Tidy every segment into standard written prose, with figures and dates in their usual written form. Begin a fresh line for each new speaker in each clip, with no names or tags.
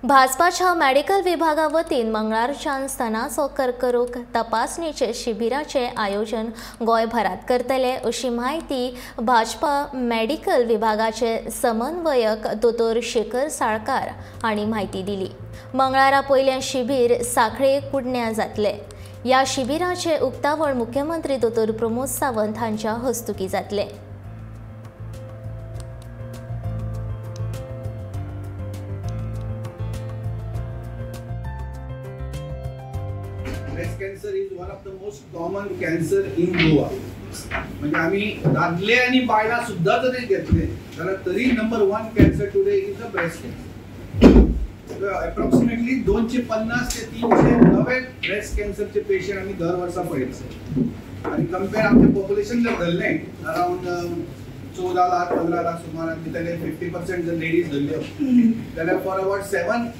भाजपाच्या मेडिकल विभागा वतीन मंगळारच्यान स्तनाचो कर्करोग तपासणेचे शिबिराचे आयोजन गोंयभरात करतले अशी म्हायती भाजपा मेडिकल विभागाचे समन्वयक दोतोर शेखर साळकार हांणी म्हायती दिली। मंगळारा पयलें शिबीर साखळे कुडण्या जातले। ह्या शिबिराचे उक्तावण मुख्यमंत्री दोतोर प्रमोद सावंत हांच्या हस्तुकी जातले।
Breast cancer is one of the most common cancer in Goa. म्हणजे आम्ही दादले आणि बायला सुद्धा जरी घेतले जाल्यार तरी number 1 cancer today is a breast cancer. Approximately 250 ते 300 नवे ब्रेस्ट कॅन्सरचे पेशंट आम्ही दर वर्सा पळयता आणि कंपेअर आमचे पॉप्युलेशन जर धरलें अराउंड 14 लाख 15 लाख सुमार आमी ताणे 50% जर लेडीज धरल्यो जाल्यार for about 7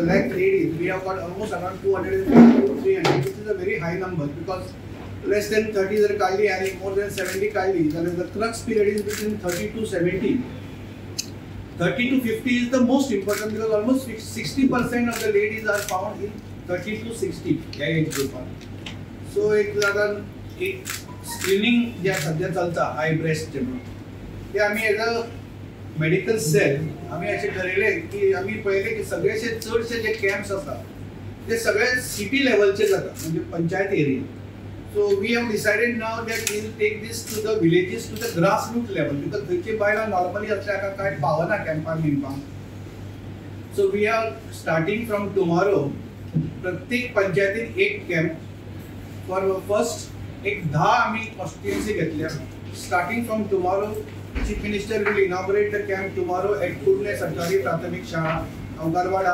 lakh ladies, we have got almost around 250 to 300, which is a very high number because less than 30 जर काढली आणि more than 70 काढली जाल्यार the crux period is between 30 to 70. 30 to 50 is the most important because almost 60% of the ladies are found in 30 to 60 ह्या as ग्रुपान. So एक साधारण एक स्क्रिनींग जे सध्या चलता हाय ब्रेस्टचे म्हणून ते आमी एज अ मेडिकल सेल आमी अशें ठरयलें की आमी पळयलें की सगळेशे चडशे जे कॅम्प्स आसा ते सगळे सिटी लेवलचे जाता म्हणजे panchayat area. So we have decided now that we will take this to the villages to the grass root level because थंयची बायलां नॉर्मली असल्या हाका कांय पावना कॅम्पान बिंपान. So we are starting from tomorrow प्रत्येक पंचायतीन एक कॅम्प फॉर फर्स्ट एक 10 आमी कॉन्स्टिट्युएन्सी घेतल्या. Starting from tomorrow Chief Minister will inaugurate the camp tomorrow at Kudne Sarkari Prathamik Shala, Agarwada.